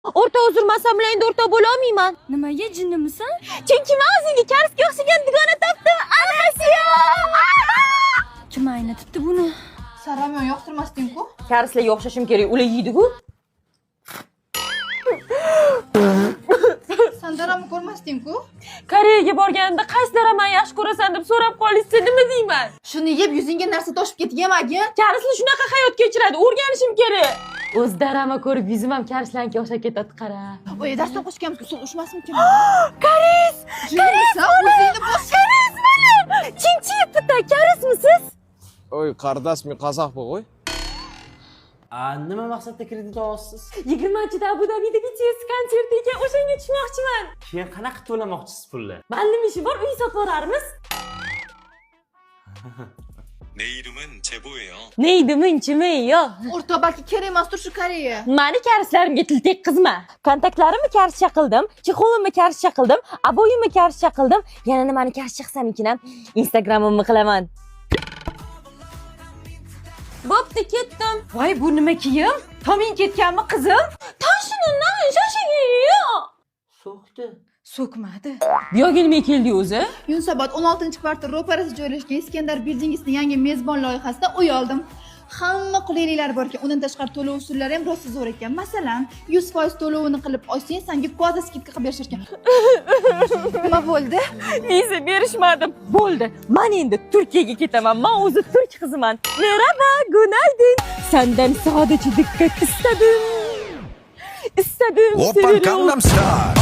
O'rtoq, uzr, man san bilan endi o'rtoq bo'lolmayman. Nimaga, jinnimisan? Chunki man o'zingga karisga o'xshagan dugona topdim. Anasiya! Kim aynitibdi buni? San ramyon yoqtirmasding-ku. Karislarga o'xshashim kerak, ular yeydi-ku. San daramni ko'rmasding-ku. Koreyaga borganimda qaysi daramani yaxshi ko'rasan deb so'rab qolishsa, nima deyman? Shuni yeb yuzingga narsa toshib ketdi, yemagin. Karislar shunaqa hayot kechiradi, o'rganishim kerak. O'z darama ko'rib yuzim ham karislarga o'xshab ketadi, qara. Oy, darsdan qochganmiz, sen ushmasmikin? Karis! Jinnisan, o'zingni bos. Karis mana! Chinchiyapti, karismisiz? Oy, qardosh, men qozoqman g'oy. A, nima maqsadda kredit olyapsiz? 20-da Abu Dabida BTS konserti ekan, o'shanga tushmoqchiman. Keyin qanaqa to'lamoqchisiz pulni? Man nima ishi bor, uy sotib yuborarmiz. 내 이름은 제보예요. Neydi minchimi yo? O'rtoq, balki kerak emasdir shu Koreya. Mani karislarimga til tekkizma. Kontaktlarimni karischa qildim, чехол imni karischa qildim, обои imni karischa qildim. Yana nimani karischa qilsam ekan? Instagramimni qilaman. Bo'pti, ketdim. Voy, bu nima kiyim? Toming ketganmi, qizim? Toshini shoshing. So'kdi. So'kmadi. Bu yoqga nima keldi o'zi? Yunusobod 16-kvartal ro'parasida joylashgan Iskandar Buildingsning yangi mezbon loyihasida uy oldim. Hamma qulayliklari bor ekan. Undan tashqari to'lov usullari ham rosa zo'r ekan. Masalan, 100% to'lovini qilib olsang, senga кваза скидка qilib berishar ekan. Nima bo'ldi? Viza berishmadim. Bo'ldi. Man endi Turkiyaga ketaman. Man o'zi turk qiziman. Merhaba, günaydın. Senden sadece dikkat istedim. İstedim Oppan seni. Gangnam Style.